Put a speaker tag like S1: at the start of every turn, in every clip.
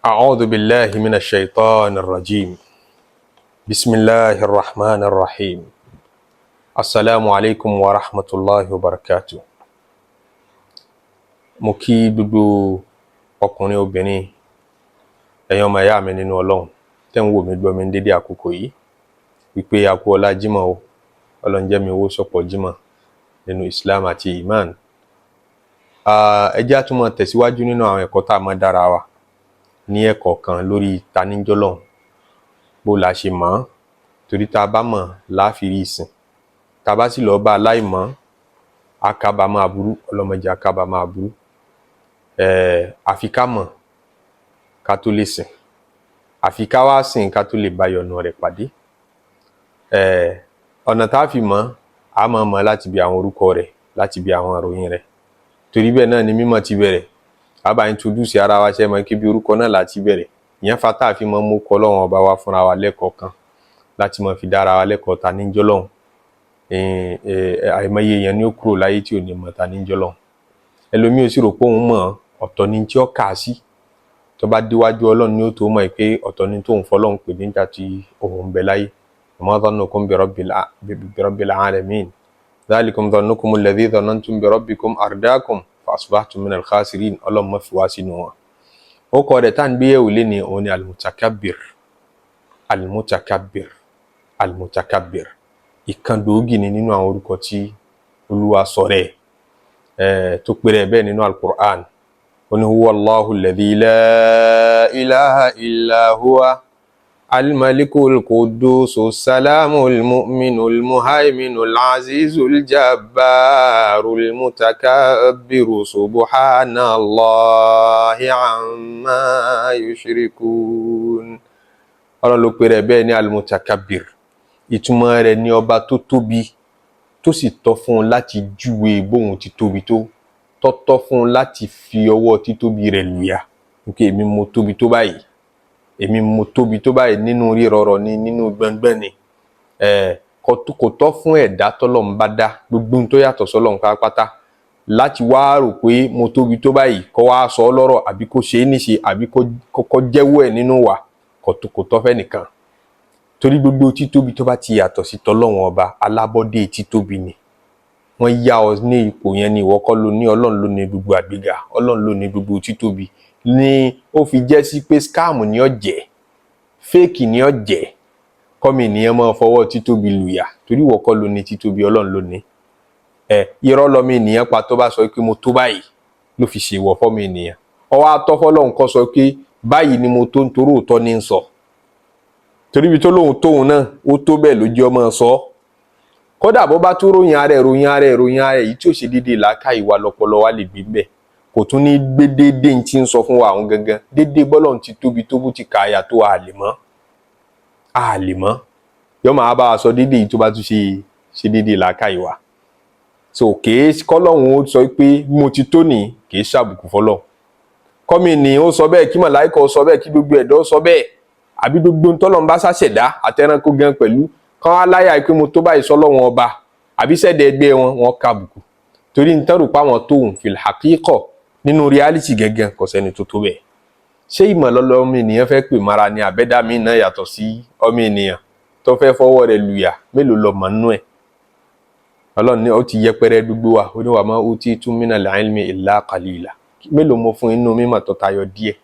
S1: أعوذ بالله من الشيطان الرجيم. بسم الله الرحمن الرحيم. السلام عليكم ورحمة الله وبركاته. Mo kí gbogbo ọkùnrin, obìnrin, ẹ̀yin ọmọ ìyá mi nínú Ọlọ́run tẹ́ ń wò mí, gbọ́ mi ní dédé àkókò yìí, wípé a kú ọlá Jímọ̀ o. Ọlọ́run jẹ́ mi owó sọ̀pọ̀ Jímọ̀ nínú Islam àti iman. Ẹ jẹ́ á tún máa tẹ̀síwájú nínú àwọn ẹ̀kọ́ tá a máa dára wa ní ẹ̀kọ́ kan lórí taníjọ́lọ́hun, bó la ṣe mọ̀ ọ́n, torí tá a bá mọ̀ láàfi rí ìsìn, tá a bá sì lọ́ọ́ bá a láìmọ̀, á kábàámọ̀ aburú. Ọlọ́mọdé á kábàámọ̀ aburú. Àfi ká mọ̀ ká tó lè sìn, àfi ká wá sìn ká tó lè bá ìyọ́nú rẹ̀ pàdé. Ọ̀nà tá a fi mọ̀, á máa mọ̀ láti bí àwọn orúkọ rẹ̀, láti bí àwọn ìròyìn rẹ̀. Torí bẹ́ẹ̀ náà ni mímọ̀ ti bẹ̀rẹ̀. A bá introduce ara wa, ṣe mọ̀ kí bí orúkọ náà láti bẹ̀rẹ̀. Ìyẹn fa tá a fi mọ́ mú kọ́ Ọlọ́run Ọba wa fúnra wa lẹ́kọ̀ọ́ kan láti máa fi dára wa lẹ́kọ̀ọ́ ta ní jọ́lọ́hun. Àìmọye èèyàn ní ó kúrò láyé tí ò ní mọ̀ ta ní jọ́lọ́hun. Ẹlòmíì ò sì rò pé òun mọ̀, ọ̀tọ̀ ni tí ó kà á sí. Tó bá déwájú Ọlọ́run ní ó tó mọ̀ pé ọ̀tọ̀ ni tóun fọlọ́run pè nígbà tí òun ń bẹ láyé. وما ظنكم برب العالمين ذلكم ظنكم الذي ظننتم بربكم أرداكم فأصبحتم من الخاسرين. Ọlọ́run má fi wá sínú wọn. Ó kọ rẹ̀ tá à ń gbé yẹ̀wò léni, òun ni المتكبر. المتكبر، المتكبر, ìkan gbòógì ni nínú àwọn orúkọ tí Olúwa sọ rẹ̀ tó pèrè bẹ́ẹ̀ nínú Al-Qur'an. Ó ní هو الله الذي لا إله إلا هو الملك القدوس السلام المؤمن المهيمن العزيز الجبار المتكبر سبحان الله عما يشركون. Ọlọ́run ló pe rẹ̀ bẹ́ẹ̀ ní المتكبر. Ìtumọ̀ rẹ̀ ní ọba tó tóbi, tó sì tọ́ fún un láti júwe bóun ti tóbi tó, tọ́tọ́ fún un láti fi ọwọ́ títóbi rẹ̀ lùyà nípa èmi mo tóbi tó báyìí, èmi mo tóbi tó báyìí, nínú rírọrọ ni, nínú gbọngbọn ni. Kò tọ́ fún ẹ̀dá tọ́lọ́run bá dá, gbogbo ohun tó yàtọ̀ sọ́lọ́run pátápátá, láti wá rò pé mo tóbi tó báyìí, kó wá sọ ọ́ lọ́rọ̀, àbí kó ṣe é níṣe, àbí kó jẹ́wọ́ ẹ̀ nínú wà. Kò tọ́ fẹ́ nìkan, torí gbogbo títóbi tó bá ti yàtọ̀ sí tọ́lọ́run Ọba, alábọ́dé títóbi ni. Wọ́n yá ọ ní ipò yẹn ni, ìwọ kọ́ ló ní. Ọlọ́run ló ní gbogbo àgbéga, Ọlọ́run ló ní gbogbo títóbi, ni ó fi jẹ́ sí pé scam ni ó jẹ́, fake ni ó jẹ́, kọ́mi ènìyàn máa fọwọ́ títóbi lùyà, torí ìwọ kọ́ ló ní títóbi, Ọlọ́run ló ní. Ẹ irọ́ lọ́mọ ènìyàn pa tó bá sọ pé mo tó báyìí, ló fi ṣèwọ̀ fọ́mọ ènìyàn. Ọwọ́ atọ́fọ́lọ́hún kọ́ sọ pé báyìí ni mo tó, nítorí òótọ́ ní ń sọ, torí ibi tó lóhun tóun náà ó tó bẹ́ẹ̀ ló jẹ́ ọmọ sọ. Kódà bó bá tún ròyìn ara ẹ̀, ròyìn ara ẹ̀, ròyìn ara ẹ̀ yìí tí ò ṣe déédéé làákà ìwà lọpọlọ wa lè gbé bẹ́ẹ̀, kò tún ní gbé déédéé ní ti ń sọ fún wa àwọn gangan déédéé bọ́lọ̀ ti tóbi tó, bó ti kà á yà tó, àlè mọ́, àlè mọ́. Yọ máa bá wa sọ déédéé yìí tó bá tún ṣe déédéé làákà ìwà. So kèé kọ́lọ́hún ó sọ pé mo ti tó ní, kèé ṣàbùkù fọlọ́ kọ́mi ni ó sọ bẹ́ẹ̀, kí màláìkà ó sọ bẹ́ẹ̀, kí gbogbo ẹ̀dọ́ sọ bẹ́ẹ̀, àbí gbogbo ntọ́lọ́run bá ṣàṣẹ̀dá àtẹranko gan pẹ̀lú kán á láyà pé mo tó báyìí sọ́lọ́wọ́n Ọba àbí sẹ́dẹ̀ ẹgbẹ́ wọn, wọn kàbùkù, torí ń tẹ́rù pa wọn tóun في الحقيقة nínú reality gẹ́gẹ́, kò sẹ́ni tó tó bẹ́ẹ̀. Ṣé ìmọ̀ lọ́lọ́ ọmọ ènìyàn fẹ́ pè mara ni, àbẹ́dá mi náà yàtọ̀ sí ọmọ ènìyàn tó fẹ́ fọwọ́ rẹ̀ lùyà? Mélòó lọ mọ̀ nínú ẹ̀? Ọlọ́run ní ó ti yẹpẹrẹ gbogbo wa. Ó ní وما أوتيتم من العلم إلا قليلا. Mélòó mo fún inú mímọ̀ tó tayọ díẹ̀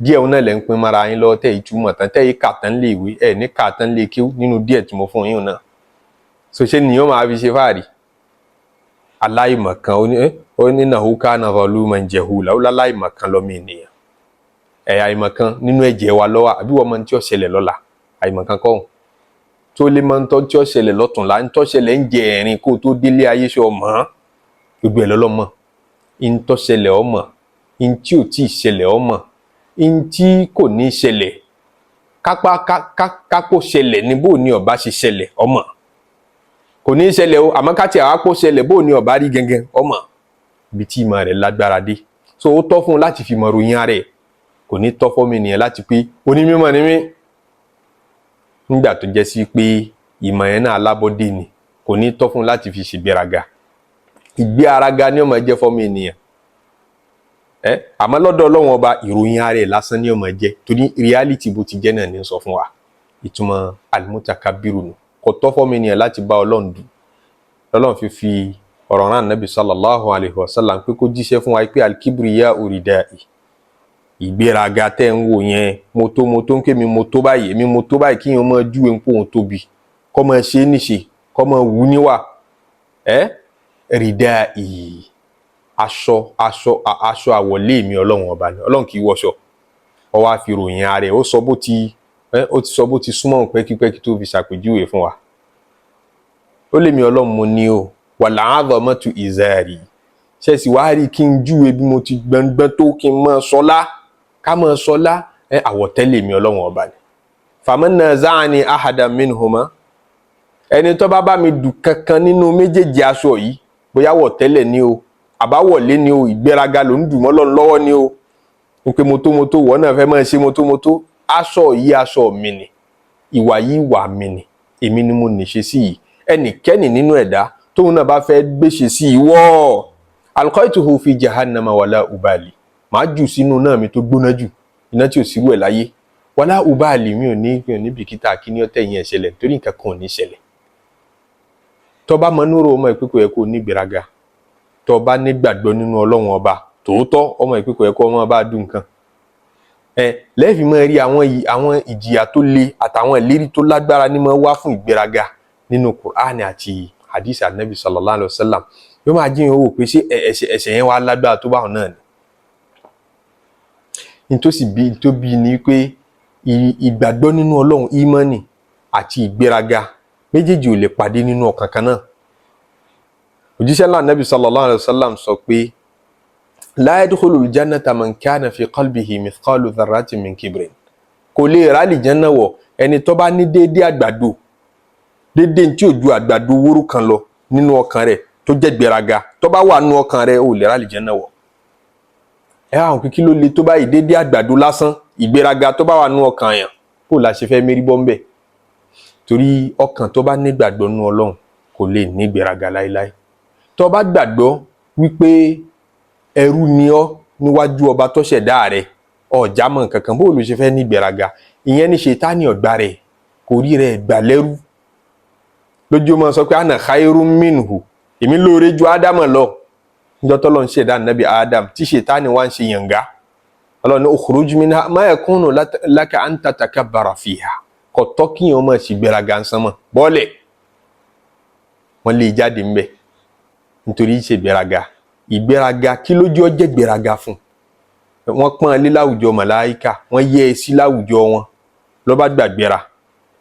S1: díẹ̀ òun náà lẹ́ ń pín mara yín lọ́wọ́, tẹ́ ìtumọ̀ tán, tẹ́ yìí kà tán lè wé ẹ̀ ní kà tán lè kíw nínú díẹ̀ tí mo fún yín náà. So ṣé nìyẹn máa fi ṣe fáàrí? Aláìmọ̀kan ó ní إنه كان ظلوما جهولا. Ó láláìmọ̀kan lọ́mọ ènìyàn. Ẹ̀ àìmọ̀kan nínú ẹ̀jẹ̀ wa lọ́wọ́, àbí wọ́n mọ tí ó ṣẹlẹ̀ lọ́la? Àìmọ̀kan kọ́ tó lè mọ ntọ́ tí ó ṣẹlẹ̀ lọ́tùnla, ntọ́ ṣẹlẹ̀ ń jẹ ẹ̀rín kó tó délé ayé, ṣe ọmọ gbogbo ẹ̀ lọ́lọ́mọ. Ntọ́ ṣẹlẹ̀ ọmọ, ntí ò tí ì ṣẹlẹ̀ ọmọ, ntí kò ní ṣẹlẹ̀, kápá kápó ṣẹlẹ̀ ní bó ní ọba ṣe ṣẹlẹ̀ ọmọ, kò ní ṣẹlẹ̀ o, àmọ́ ká tiẹ̀ wá kó ṣẹlẹ̀, bó ní ọba rí gẹ́gẹ́ ọmọ, ibi tí ìmọ̀ rẹ̀ lágbára dé. So ó tọ́ fún un láti fi mọ̀ ròyìn ara ẹ̀. Kò ní tọ́ fọ́mọ ènìyàn láti pé onímọ̀ ni mí, nígbà tó jẹ́ sí pé ìmọ̀ yẹn náà alábọ́dé ni. Kò ní tọ́ fún un láti fi ṣègbéraga. Ìgbé araga ni ó máa jẹ́ fọ́mọ ènìyàn. Ẹ àmọ́ lọ́dọ̀ Ọlọ́run Ọba, ìròyìn ara ẹ̀ lásán ní ọmọ jẹ́, torí reality bó ti jẹ́ náà ní sọ fún wa. Ìtumọ̀ al-mutakabiru nù. Kò tọ́ fọ́mọ ènìyàn láti bá Ọlọ́run dù. Ọlọ́run fi fi ọ̀rọ̀ rán Nabi sallallahu alayhi wa sallam pé kó jíṣẹ́ fún wa pé al-kibriya uridai, ìgbéraga tẹ́ ń wò yẹn, moto moto ń ké mi, mo tó báyìí, èmi mo tó báyìí, kíyàn máa júwe ń pòun tóbi, kọ́ máa ṣe é níṣe, kọ́ máa wù níwà ẹ́ ridai, aṣọ àwọ̀lé mi Ọlọ́run Ọba ni. Ọlọ́run kì í wọṣọ, ó wá fi ròyìn ara ẹ̀. Ó sọ bó ti ẹ ó ti sọ bó ti súnmọ́ òun pẹ́kípẹ́kí tó fi ṣàpèjúwe fún wa. Ó lè mi Ọlọ́run mo ní o wal azamatu izari, ṣẹ̀sì wá rí kí n júwe bí mo ti gbọ̀ngbọ̀n tó, kí n máa sọlá, ká máa sọlá ẹ, àwọ̀tẹ́lẹ̀ mi Ọlọ́run Ọba ni. Faman naza'ani ahadan minhuma, ẹni tó bá bá mi dù kankan nínú méjèèjì aṣọ yìí, bóyá wọ̀tẹ́lẹ̀ ni o, àbáwọ̀lé ni o, ìgbéraga ló ń dù mọ́ Ọlọ́run lọ́wọ́ ni o, ń pe motomoto, wọ́n náà fẹ́ máa ṣe motomoto. Aṣọ yìí aṣọ mi ni, ìwà yìí ìwà mi ni, èmi ni mo nìṣe sí yìí. Ẹnikẹ́ni nínú ẹ̀dá tóun náà bá fẹ́ gbéṣe sí ìwọ́, alqaituhu fi jahannama wala ubali, màá jù sínú náà mi tó gbóná jù, iná tí ò sírú ẹ̀ láyé. Wala ubali, mi ò ní bìkítà kí ní ọ̀tẹ̀ yẹn ṣẹlẹ̀, torí nǹkan kan ò ní ṣẹlẹ̀. Tó bá mọ núrò, ọmọ ìpín kò yẹ kó ní ìgbéraga. Tó bá nígbàgbọ́ nínú Ọlọ́run Ọba tòótọ́, ọmọ ìpín kò yẹ kó ọmọ bá dùn nǹkan ẹ lẹ́ẹ̀fì máa rí àwọn ìjìyà tó le àtàwọn ìlérí tó lágbára ní máa wá fún ìgbéraga nínú Kùránì àti hadith Anabi sallallahu alayhi wa sallam. Yóò máa jíyàn owó pé ṣé ẹ̀ṣẹ̀ yẹn wá lágbára tó báwọn náà ni. Nítòsí bí tó bí ni pé ìgbàgbọ́ nínú Ọlọ́run, ìmánì, àti ìgbéraga méjèèjì ò lè pàdé nínú ọkàn kan náà. Òjíṣẹ́ ńlá Anabi sallallahu alayhi wa sallam sọ pé la yadkhulul jannata man kana fi qalbihi mithqalu dharratin min kibrin. Kò lè rálì janna wọ̀ ẹni tó bá ní déédéé àgbàdo, déédéé tí ò ju àgbàdo wóró kan lọ nínú ọkàn rẹ̀, tó jẹ́ gbéraga, tó bá wà nínú ọkàn rẹ̀, ò lè rálì janna wọ̀. Ẹ àwọn kí ló le tó báyìí? Déédéé àgbàdo lásán, ìgbéraga tó bá wà nínú ọkàn yàn, kó la ṣe fẹ́ mérí bọ́ ńbẹ̀? Torí ọkàn tó bá nígbàgbọ́ nínú Ọlọ́run kò lè ní ìgbéraga láéláé. Tó bá gbàgbọ́ wípé ẹrú ni ọ́ níwájú ọba tó ṣẹ̀dá rẹ̀, ọ̀já mọ̀ nǹkan kan, bó ló ṣe fẹ́ ní ìgbéraga? Ìyẹn ní ṣètánì ọ̀gbà rẹ̀ kò rí rẹ̀ gbà lẹ́rú lójú ọmọ sọ pé ana khairun minhu, èmi lóore ju Ádámọ̀ lọ. Níjọ́ tọ́lọ́ ń ṣẹ̀dá nàbí Adam tí ṣètánì wá ń ṣe yànga, Ọlọ́run ní ukhruj minha ma yakunu laka an tatakabbara fiha, kò tọ́ kíyàn máa ṣe ìgbéraga ń sánmọ̀ bọ́ọ̀lẹ̀. Wọ́n lè jáde ńbẹ̀ nítorí ṣe ìgbéraga. Ìgbéraga kí lójú ọ jẹ́ ìgbéraga fún wọ́n pọ́n lé láwùjọ màláíkà, wọ́n yẹ ẹ sí láwùjọ wọn, ló bá gbàgbéra,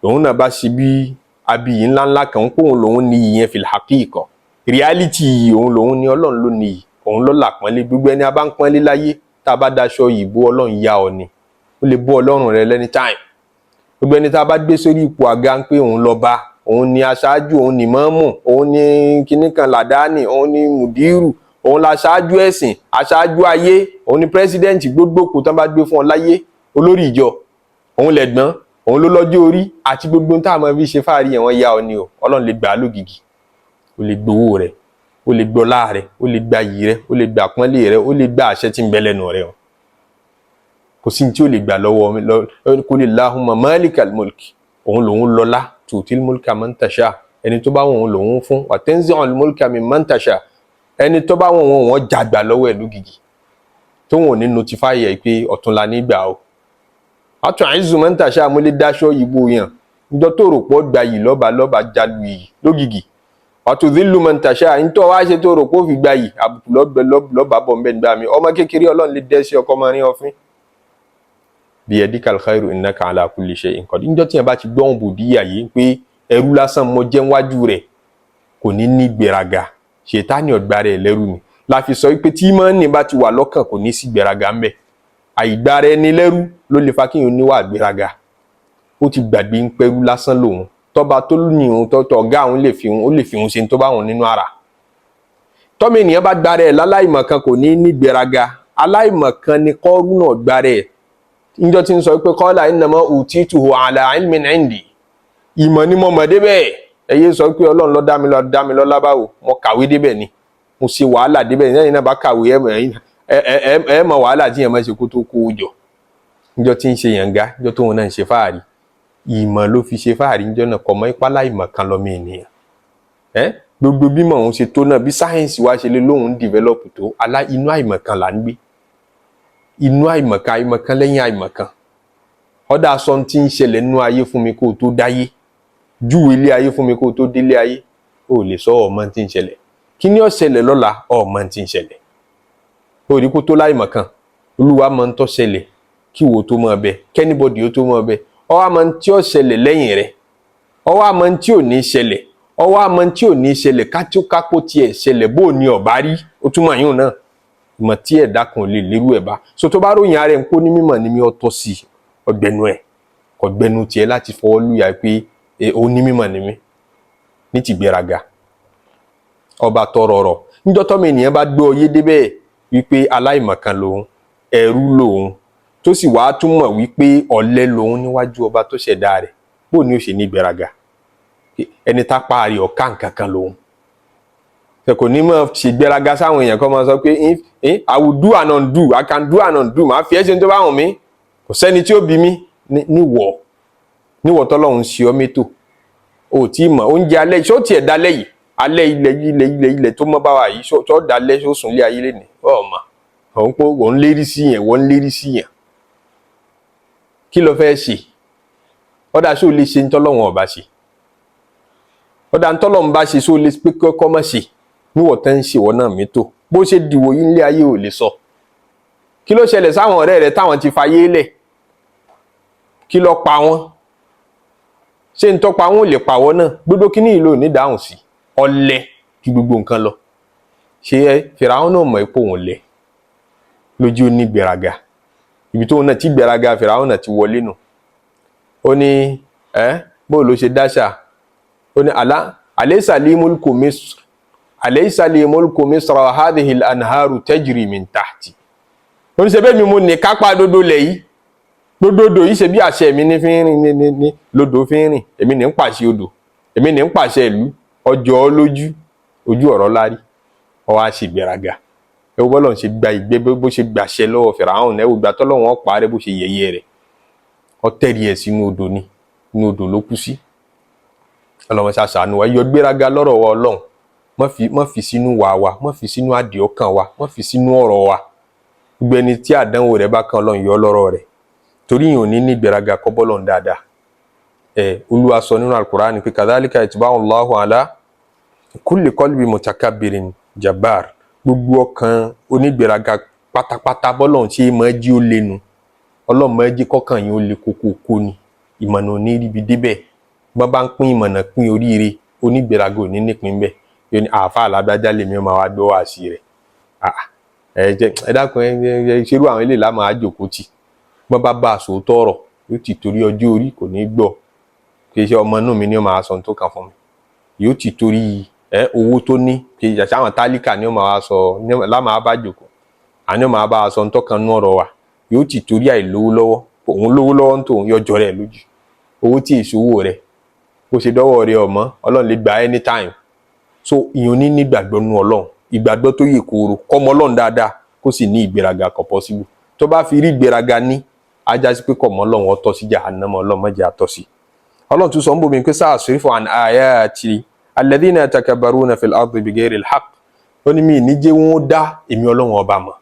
S1: lòun náà bá ṣe bí abiyì ńláńlá kan kóun lòun ní ìyẹn. Fil haqiqa, reality yìí, òun lòun ní, Ọlọ́run ló ní yìí, òun ló làpọ́nlé. Gbogbo ẹni a bá ń pọ́nlé láyé, tá a bá daṣọ yìí bó, Ọlọ́run yá ọ ni, ó lè bó Ọlọ́run rẹ lẹ́ni time. Gbogbo ẹni tá a bá gbé sórí ipò àga ń pé òun lọ́ba, òun ni aṣáájú, òun ni mọ́mù, òun ni kinní kan làdáni, òun ni mùdírù, òun la aṣáájú ẹ̀sìn, aṣáájú ayé, òun ni president, gbogbo kò tán bá gbé fún ọ láyé, olórí ìjọ, òun lẹ̀gbọ́n, òun ló lọ́jọ́ orí, àti gbogbo tá a máa fi ṣe fáàrí yẹn, wọ́n yá ọ ni o. Ọlọ́run lè gbà á lógìgì, ó lè gbowó rẹ̀, ó lè gbọ́lá rẹ̀, ó lè gba iyì rẹ̀, ó lè gba àpọ́nlé rẹ̀, ó lè gba àṣẹ tí ń bẹ lẹ́nu rẹ̀ o. Kò sí ní tí ó lè gbà lọ́wọ́ lọ. Qulillahumma malikal mulki, òun lòun lọ́lá, tu'til mulka man tasha, ẹni tó bá wọn lòun fún, wa tanzi'ul mulka mimman tasha, ẹni tó bá wọn wọn jàgbà lọ́wọ́ ẹ̀ lógìgì, tó wọn ò ní notify ẹ̀ pé ọ̀túnla nígbà o. Wa tu'izzu man tasha, mo lè dáṣọ ìbò yàn níjọ́ tó rò pọ̀ gba yìí lọ́ba lọ́ba jalu yìí lógìgì. Wa tudhillu man tasha, ntọ́ wá ṣe tó rò pọ̀ fi gba yìí, àbùkù lọ́ba bọ̀ nbẹ̀ nígbà mi. Ọmọ kékeré, Ọlọ́run lè dẹ́ sí ọkọ máa rí ọfín. Biyadikal khairu innaka ala kulli shay'in qadir. Níjọ́ tí yẹn bá ti gbọ́n bòdìyà yìí pé ẹrú lásán mo jẹ́ wájú rẹ̀, kò ní ní gbéraga. Ṣètánì ọ̀gbà rẹ̀ lẹ́rú ni la fi sọ pé tí ìmánì bá ti wà lọ́kàn, kò ní sí gbéraga ńbẹ̀. Àìgbára ẹni lẹ́rú ló lè fa kéèyàn níwà gbéraga. Ó ti gbàgbé ń pẹ́rú lásán lòun, tọ́ba tó ní òun tọ́tọ̀ ọ̀gá òun lè fi òun, ó lè fi òun ṣe tó bá òun nínú ara. Tọ́mọ ènìyàn bá gbára ẹ̀ láláìmọ̀kan, kò ní ní gbéraga. Aláìmọ̀kan ni kọ́rú náà gbára ẹ̀ níjọ́ tí ń sọ pé qala innama utituhu ala ilmin indi, ìmọ̀ ni mo mọ̀ débẹ̀. Ẹ yé sọ pé Ọlọ́run ló dá mi lọ dá mi lọ́lá. Báwo? Mo kàwé débẹ̀ ni, mo ṣe wàhálà débẹ̀. Lẹ́yìn náà bá kàwé, Ẹ ẹ ẹ mọ wàhálà tí yẹn máa ṣe kó tó kó o jọ. Níjọ́ tí ń ṣe yànga, níjọ́ tóun náà ń ṣe fáàrí, ìmọ̀ ló fi ṣe fáàrí níjọ́ náà. Kọ̀ mọ́ ipá láìmọ̀ kan lọ́mọ ènìyàn. Ẹ gbogbo bímọ òun ṣe tó náà, bí sáyẹ́ǹsì wa ṣe lè lóun develop tó, alá inú àìmọ̀ kan là ń gbé, inú àìmọ̀kan, àìmọ̀kan lẹ́yìn àìmọ̀kan. Ọ̀dà sọ tí ń ṣẹlẹ̀ nínú ayé fún mi kó o tó dáyé, júwe ilé ayé fún mi kó o tó délé ayé, o lè sọ ọmọ tí ń ṣẹlẹ̀. Kí ni ó ṣẹlẹ̀ lọ́la? Ọmọ tí ń ṣẹlẹ̀, o rí kó tó láìmọ̀kan. Olúwa máa ń tó ṣẹlẹ̀ kí wo tó máa bẹ, kí anybody ó tó máa bẹ. Ọwọ́ àmọ́ tí ó ṣẹlẹ̀ lẹ́yìn rẹ̀, ọwọ́ àmọ́ tí ò ní ṣẹlẹ̀, ọwọ́ àmọ́ tí ò ní ṣẹlẹ̀. Kápó tiẹ̀ ṣẹlẹ̀, bó ní ọ̀bá rí, ó túmọ̀ yín náà ìmọ̀ tí ẹ̀dá kan ò lè lérú ẹ̀ bá so. Tó bá ròyìn ara ẹ̀ ń kó ní mímọ̀ ní mi ọ̀tọ̀ sí ọgbẹnu ẹ̀, ọgbẹnu tiẹ̀ láti fọwọ́ lùyà pé ó ní mímọ̀ ní mi ní ti gbéraga. Ọba tọrọ ọ̀rọ̀ níjọ́ tọ́mọ ènìyàn bá gbọ́ oyé débẹ̀ wípé aláìmọ̀kan lòun, ẹrú lòun, tó sì wàá tún mọ̀ wípé ọ̀lẹ lòun níwájú ọba tó ṣẹ̀dá rẹ̀, bó ni ó ṣe ní gbéraga? Ẹni tápá rẹ̀ ọ̀ká nǹkan kan lòun kò ní mọ̀ ṣègbéraga sáwọn èèyàn kan máa sọ pé, "I will do and undo, I can do and undo, màá fi ẹ́ ṣe tó bá wùn mí, kò sẹ́ni tí ó bí mi." Níwọ̀ níwọ̀ tọ́lọ́run ṣe ọ́ mẹ́tò, o tí mọ̀ oúnjẹ alẹ́ ṣó tiẹ̀ dalẹ́ yìí, alẹ́ ilẹ̀ ilẹ̀ ilẹ̀ ilẹ̀ tó mọ́ bá wa yìí, ṣó dalẹ́, ṣó sùn lé ayé lẹ́nìí? Ọ̀ mà òun pé òun lérí sí yẹn, wọ́n lérí sí yẹn. Kí ló fẹ́ ṣe? Ọ̀dà ṣó lè ṣe ntọ́lọ́wọ̀n ọba ṣe? Ọ̀dà ntọ́lọ́wọ̀n bá ṣe, ṣó lè pé kọ́kọ́ má ṣe? Níwọ̀ tán ń ṣe wọ́n náà mẹ́tò, bó ṣe dìwò yín lé ayé, ò lè sọ kí ló ṣẹlẹ̀ sáwọn ọ̀rẹ́ rẹ̀ táwọn ti fayé lẹ̀. Kí ló pa wọ́n? Ṣé ń tọ́pa wọn ò lè pa wọ́n náà? Gbogbo kíní yìí ló ní dáhùn sí. Ọ̀lẹ ju gbogbo nǹkan lọ. Ṣé ẹ Fìràwọn náà mọ̀ ipò òun lẹ̀ lójú ó ní gbéraga. Ibi tóun náà ti gbéraga, Fìràwọn náà ti wọlé nù. Ó ní ẹ bóò ló ṣe dáṣà, ó ní àlá alaysa li mulku Misr, alaysa li mulku Misra wa hadhihi al-anharu tajri min tahti. Ó ní ṣe bẹ́ẹ̀ mi mo ní kápá dodo lẹ̀ yìí, gbogbo odò yìí, ṣe bí àṣẹ mi ní fi ń rìn ní lodò fi ń rìn. Èmi ní ń pàṣẹ odò, èmi ní ń pàṣẹ ìlú. Ọjọ́ lójú ojú ọ̀rọ̀ lárí, ọ wá ṣe ìgbéraga. Ẹ wo bọ́lọ̀ ń ṣe gba ìgbé, bó ṣe gbàṣẹ lọ́wọ́ Fìràhùn. Ẹ wo gbà tọ́lọ́wọ́n pa rẹ́, bó ṣe yẹ̀yẹ́ rẹ̀, ọ tẹ̀rí ẹ̀ sínú odò ni, inú odò ló kú sí. Ọlọ́run ṣàṣàánú wa. Yọ gbéraga lọ́rọ̀ wa. Ọlọ́run, má fi sínú wà wa, má fi sínú àdìọ́kàn wa, má fi sínú ọ̀rọ̀ wa. Gbogbo ẹni tí àdánwò rẹ̀ bá kan, Ọlọ́run yọ lọ́rọ̀ rẹ̀, torí yìí ò ní ní ìgbéraga kọ́ bọ́lọ̀ dáadáa. Ẹ Olúwa sọ nínú Al-Qur'ani pé kadhalika yatba'u Allahu ala kulli qalbi mutakabbirin jabbar. Gbogbo ọkàn onígbéraga pátápátá, bọ́lọ̀ ṣe máa jí ó lenu. Ọlọ́run máa jí kọ́kàn yín ó le kókókó ni. Ìmọ̀nà ò ní ríbi débẹ̀. Bọ́n bá ń pín ìmọ̀nà, pín oríire, onígbéraga ò ní nípín bẹ́ẹ̀. Yóò ní àáfàá alágbájá lèmi máa wá gbọ́ wá sí rẹ̀. Ẹ jẹ́ ẹ dákun, ẹ ṣerú àwọn eléyìí láà máa jókòó tì. Bọ́n bá bá a sòótọ́ ọ̀rọ̀, yóò ti torí ọjọ́ orí, kò ní gbọ́. Kì í ṣe ọmọ inú mi ni ó máa sọ ohun tó kàn fún mi. Yóò ti torí ẹ owó tó ní, kì í ṣe àwọn tálíkà ni ó máa sọ láà bá jókòó, àní ó máa bá a sọ ohun tó kàn nú ọ̀rọ̀ wa. Yóò ti torí àìlówó lọ́wọ́, òun lówó lọ́wọ́ ń tòun, yọjọ́ rẹ̀ lójú. Owó tí èso owó rẹ̀ bó ṣe dọ́wọ́ rẹ̀ ọmọ, Ọlọ́run lè gba anytime. So ìyẹn ní nígbàgbọ́ nú Ọlọ́run, ìgbàgbọ́ tó yè kooro, kọ́mọ Ọlọ́run dáadáa, kó sì ní ìgbéraga, kò possible. Tó bá fi rí ìgbéraga ní, ajá sí pé kọ̀mọ́ Ọlọ́run, ọtọ́ sí jahannama. Ọlọ́run má jẹ́ àtọ́ sí. Ọlọ́run tún sọ ń bomi pé sa'asrifu an ayati alladhina yatakabbaruna fil ardi bighayri al-haqq. Ó ní mi ní jẹ́ wọ́n dá èmi Ọlọ́run ọba mọ̀.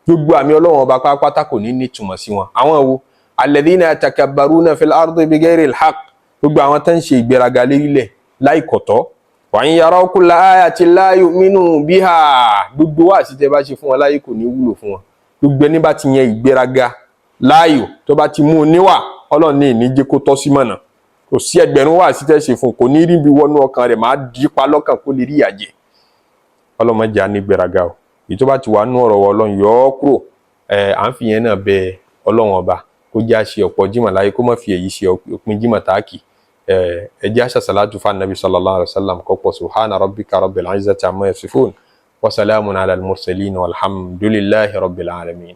S1: Gbogbo àmì Ọlọ́run ọba pátápátá kò ní nítumọ̀ sí wọn. Àwọn wo? Alladhina yatakabbaruna fil ardi bighayri al-haqq, gbogbo àwọn tó ń ṣe ìgbéraga lérílẹ̀ láìkọ̀tọ́. Wa in yaraw kulla ayatin la yu'minu biha. Gbogbo wa àti tẹ bá ṣe fún wọn láyé, kò ní wúlò fún wọn. Gbogbo ẹni bá ti yan ìgbéraga láàyò, tó bá ti mú un níwà, Ọlọ́run ní ìní jẹ́ kó tọ́ sí mọ̀nà. Kò sí ẹgbẹ̀rún wá sí tẹ́ ṣe fún un, kò ní rí bí wọnú ọkàn rẹ̀, máa dí pa lọ́kàn kó lè rí ìyà jẹ. Ọlọ́run má jẹ́ á ní ìgbéraga o. Èyí tó bá ti wà nú ọ̀rọ̀ wa, Ọlọ́run yọ ọ́ kúrò. Ẹ̀ à ń fi yẹn náà bẹ Ọlọ́run ọba kó jẹ́ àṣe ọ̀pọ̀ jímọ̀ láyé, kó má fi èyí ṣe òpin jímọ̀ táàkì. Ẹ̀ jẹ́ àṣà fún Nabi sallallahu alayhi wa sallam kọ́pọ̀. Subhana rabbika rabbil izzati amma yasifun wa salamun ala al-mursalin walhamdulillahi rabbil alamin.